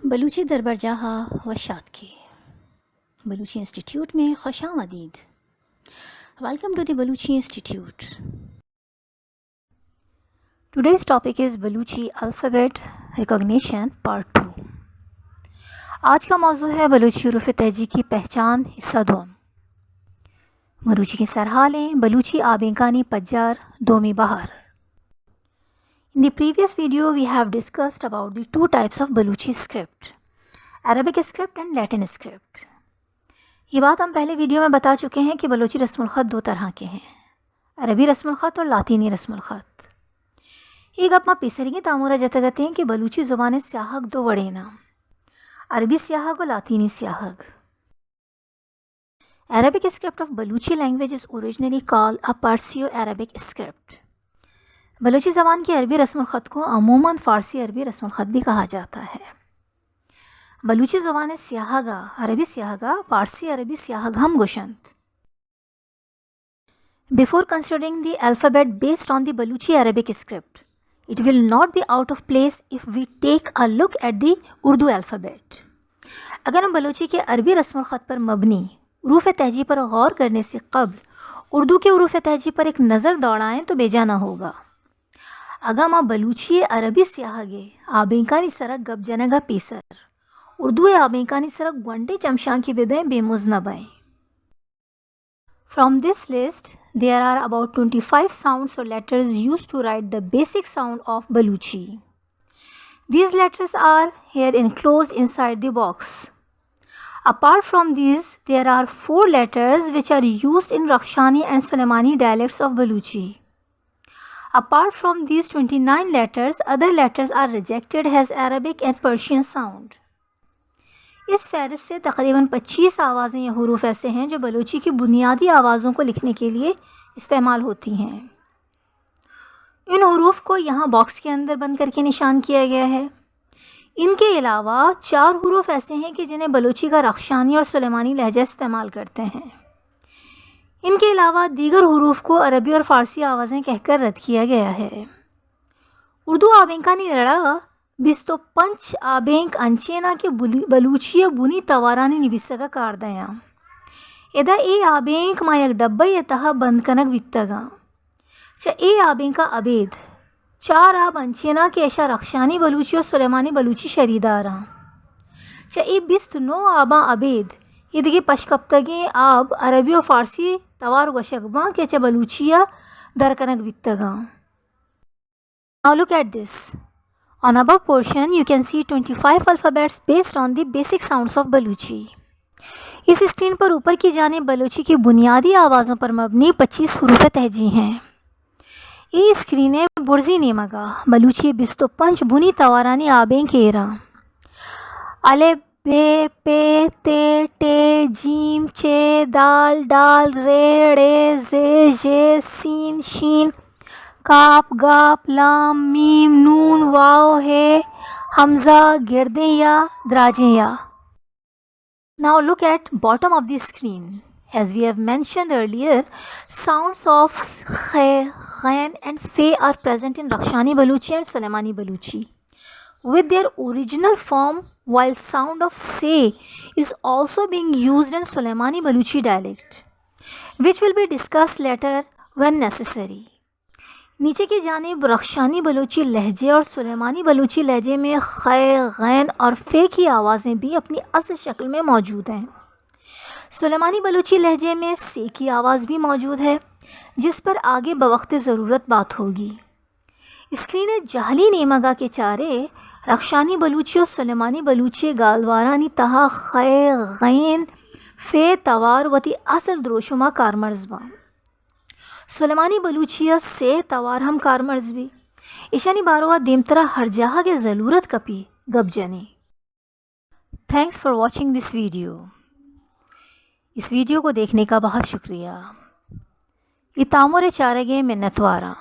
بلوچی دربرجاہ ءَ وش آتکے۔ بلوچی انسٹیٹیوٹ میں خوش آمدید۔ Welcome to the Baluchi Institute. Today's topic is Baluchi alphabet recognition part two. آج کا موضوع ہے بلوچی حروف تہجی کی پہچان، حصہ دوم۔ مروچی کی سرحال ایں بلوچی آبینکانی پجار، دومی بہر۔ In the previous video, we have discussed about the two types of Baluchi script, Arabic script and Latin script. یہ بات ہم پہلے ویڈیو میں بتا چکے ہیں کہ بلوچی رسم الخط دو طرح کے ہیں، عربی رسم الخط اور لاطینی رسم الخط۔ اے گپ ما پیسریگیں تامورا جتگ اتیں کہ بلوچی زبان ءِ سیاہگ دو وڑیں نا، عربی سیاہگ و لاطینی سیاہگ۔ Arabic script of Baluchi language is originally called a Perso-Arabic script. Balochi زبان کی عربی رسم الخط کو عموماً فارسی عربی رسم الخط بھی کہا جاتا ہے۔ بلوچی زبان ءِ سیاہگا، عربی سیاہگا، فارسی عربی سیاہگ ہم گوشنت۔ Before considering the alphabet based on the Baluchi Arabic script, it will not be out of place if we take a look at the Urdu alphabet. اگر ہم بلوچی کے عربی رسم الخط پر مبنی حروف تہجی پر غور کرنے سے قبل اردو کے حروف تہجی پر ایک نظر دوڑائیں تو بیجا نہ ہوگا۔ اگاں ما بلوچی ءِ عربی سیاہگ ءِ آبینکانی سرا گپ جنگ ءَ پیسر اردو ءِ آبینکانی سرا گونڈیں چمشانکے بدئیں، بے مز نہ بئیں۔ From this list, there are about twenty-five sounds or letters used to write the basic sound of Baluchi. These letters are here enclosed inside the box. Apart from these, there are four letters which are used in Rakhshani and Sulaimani dialects of Baluchi. Apart from these twenty-nine letters, other letters are rejected as Arabic and Persian sound. اس فہرست سے تقریباً پچیس آوازیں یا حروف ایسے ہیں جو بلوچی کی بنیادی آوازوں کو لکھنے کے لیے استعمال ہوتی ہیں۔ ان حروف کو یہاں باکس کے اندر بند کر کے نشان کیا گیا ہے۔ ان کے علاوہ چار حروف ایسے ہیں کہ جنہیں بلوچی کا رخشانی اور سلیمانی لہجہ استعمال کرتے ہیں۔ ان کے علاوہ دیگر حروف کو عربی اور فارسی آوازیں کہہ کر رد کیا گیا ہے۔ اردو آبینکانی لڑا بیست و پنچ آبینک انچینا کہ بلی-، بلوچی ءِ بنی توارانی نبیسگ ءَ کار دیاں۔ ادا اے آبینک ماں یک ڈبہ ءِ تہا بند کنگ بیتگاں۔ چہ اے آبینکاں ابید چار آب انچینا کہ اشاں رخشانی بلوچی و سلیمانی بلوچی شریداراں۔ چہ اے بیست نو آباں ابید ایدگہ پشکپتگیں آب عربی و فارسی توار گوشگ باں کہ چہ بلوچی ءَ در کنگ بیتگاں۔ Now look at this. On above portion, you can see twenty-five alphabets based on the basic sounds of Baluchi. اس اسکرین پر اوپر کی جانب بلوچی کی بنیادی آوازوں پر مبنی پچیس حروف تہجی ہیں۔ اے اسکرین ءِ برزی نیمگا بلوچی بیست و پنچ بنی توارانی آبینک ایراں۔ الف، بے، پے، تے، ٹے، جیم، چے، دال، ڈال، رے، ڑے، زے، ژے، سین، شین، کاپ، گاپ، لام، میم، نون، واو، ہے، ہمزہ، گردیں یا، دراجیں یا۔ Now look at bottom of the screen. As we have mentioned earlier, sounds of khe, ghain and fe are present in Rakhshani Baluchi and Sulaimani Baluchi with their original form, while sound of se is also being used in Sulaimani Baluchi dialect, which will be discussed later when necessary. نیچے کی جانب رخشانی بلوچی لہجے اور سلیمانی بلوچی لہجے میں خے، غین اور فے کی آوازیں بھی اپنی اصل شکل میں موجود ہیں۔ سلیمانی بلوچی لہجے میں سے کی آواز بھی موجود ہے، جس پر آگے بوقت ضرورت بات ہوگی۔ اسکرین ءِ جہلی نیمگا کہ چارے، رخشانی بلوچی و سلیمانی بلوچی گالوارانی تہا خے، غین، فے توار وتی اصل دروشما کارمرز باں۔ سلیمانی بلوچی ءَ سے توار ہم کارمرز بی۔ ایشانی باروا دیمترا ہر جاہا کہ ضرورت کپی گپ جنیں۔ Thanks for watching this video. اس ویڈیو کو دیکھنے کا بہت شکریہ۔ اے تامر ءِ چارگ ءِ منتواراں۔